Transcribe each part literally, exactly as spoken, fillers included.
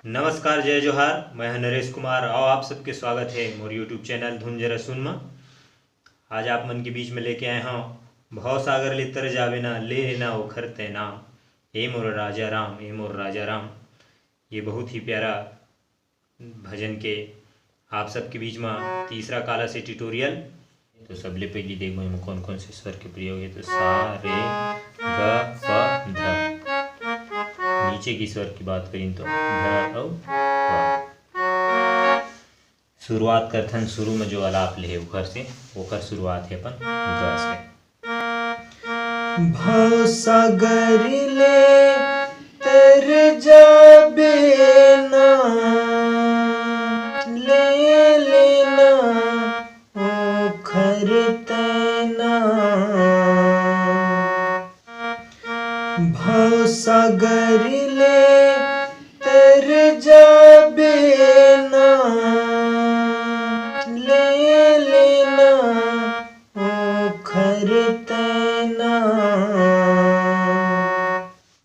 नमस्कार, जय जोहार, मैं हूं नरेश कुमार। अउ आप सबके स्वागत हे मोर YouTube चैनल धुन जरा सुन म। आज आप मन के बीच में लेके आए हंव, "भवसागर ले तर जाबे ना, ले लेना ओखर तैं नाम, ए मोर राजा राम, ए मोर राजा राम।" ये बहुत ही प्यारा भजन के आप सबके बीच में तीसरा काला से ट्यूटोरियल। तो सबले पहली देखबो एमा कौन कौन से स्वर के प्रयोग हे। तो सा, रे, ग, प, ध। नीचे की स्वर की बात करें तो ध अउ प। शुरुआत करथन, शुरू में जो आलाप ले हे ओकर से, ओकर शुरुआत हे अपन ग से। भवसागर ले तर जाबे ना, ले लेना ओखर तैं नाम। भवसागर ले तर जाबे ना, ले लेना ओखर तैं नाम।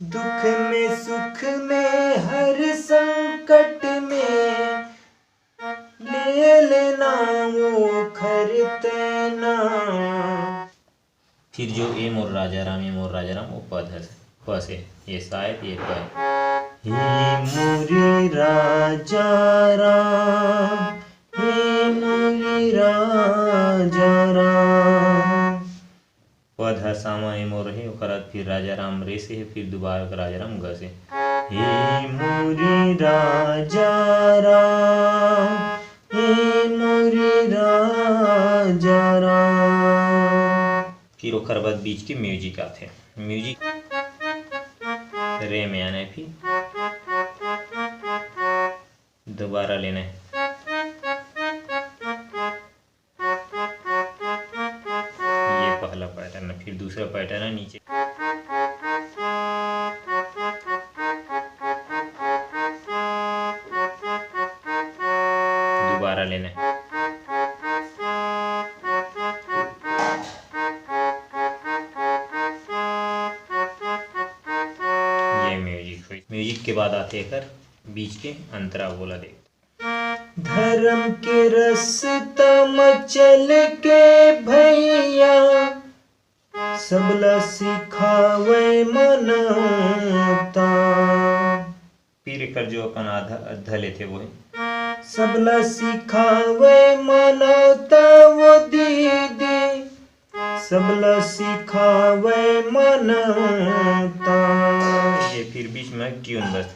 दुख में सुख में हर संकट में, ले लेना ओखर तैं नाम। फिर जो ए मोर राजा राम, ए मोर राजा राम, वो प ध से, प से, ये शायद ये प। हे मोरे राजा राम, हे मोरे राजा राम। प ध सामा ए मोर हे, ओकर बाद फिर राजा राम रे से हे, फिर दोबारा राजा राम ग से। हे मोरे राजा राम, हे मोरे राजा राम। फिर ओकर बाद बीच के म्यूजिक आथे। म्यूजिक रे में आना हे, फिर दोबारा लेना हे। ये पहला पैटर्न हे, फिर दूसरा पैटर्न हे नीचे। दोबारा लेना हे। ये म्यूजिक होइस। म्यूजिक के बाद आथे एकर बीच के अंतरा, वोला देख। धरम के रस्ता म चल के भैया, सबला सिखावय मानवता। फिर एकर जो अपन आधा, अद्धा लेथे वो हे। सबला सिखावय मानवता वो दीदी, सबला सिखावय मानवता। ये फिर बीच में ट्यून बस।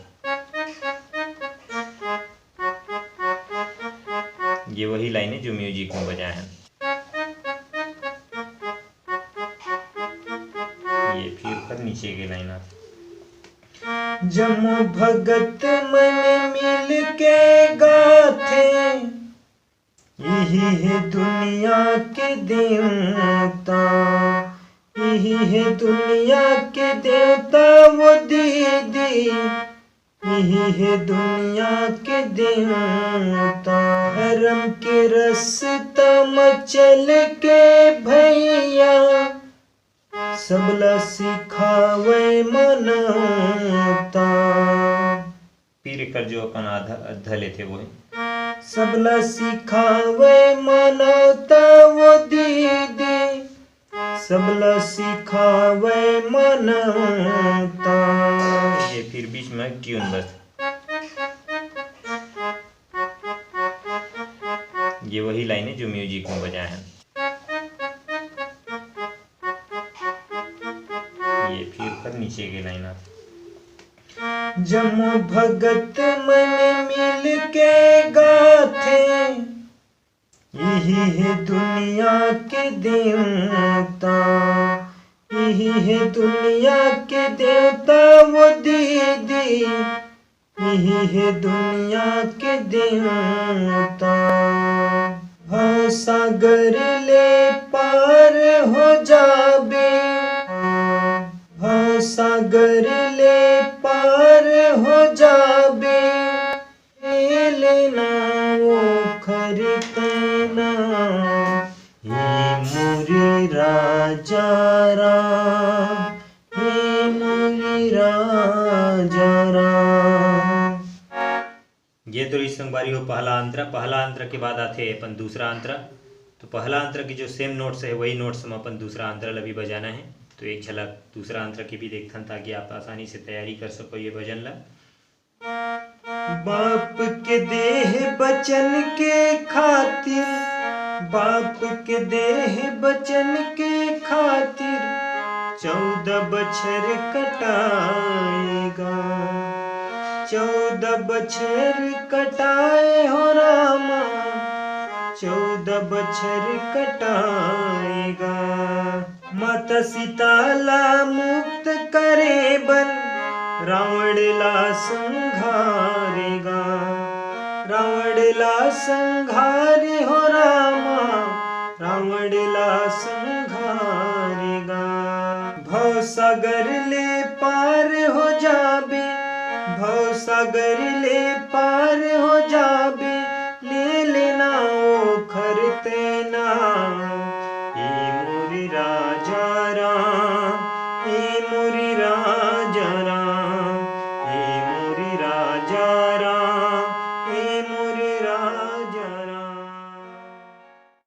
ये वही लाइन हे जो म्यूजिक में बजाए हन। ये फिर ओकर नीचे के लाइन आथे। जम्मो भगत मन मिल के गाथे, इही हे दुनिया के देवता, इही हे दुनिया के देवता वो दीदी, इही हे दुनिया के देवता। धरम के रस्ता म चल के भैया, सबला सिखावय मानवता। फिर एकर जो अपन आधा, अद्धा लेथे वो हे। सबला सिखावय मानवता वो दीदी, सबला सिखावय मानवता। ये फिर बीच में ट्यून बस। ये वही लाइन हे जो म्यूजिक में बजाए हन। ये फिर ओकर नीचे के लाइन आथे। जम्मो भगत मन मिल के गाथे, इही हे दुनिया के देवता, इही हे दुनिया के देवता वो दीदी, इही हे दुनिया के देवता। भवसागर ले पार हो जाबे, भवसागर ले पार हो जाबे, ले लेना ओखर तैं नाम। हे मोरे राजा राम, हे मोरे राजा राम। तो इस संगवारी हो पहला अंतरा, पहला अंतरा के बाद आथे अपन दूसरा अंतरा। तो पहला अंतरा के जो सेम नोट्स है, वही नोट्स हम अपन दूसरा अंतरा ला भी बजाना है। तो एक झलक दूसरा अंतरा के भी देखथन, ताकि आप आसानी से तैयारी कर सको ये भजन ला। बाप के देह बचन के खातिर, बाप के देह बचन के खातिर चौदह बछर कटाएगा, चौदह बछर कटाए हो रामा, चौदह बछर कटाएगा। माता सीता ला मुक्त करे बर रावण ला संघारेगा, रावण ला संघारे हो रामा, रावण ला संघारेगा। भव सागर ले पार हो जाबे, भव सागर ले पार हो जाबे, ले लेना ओखर तेना।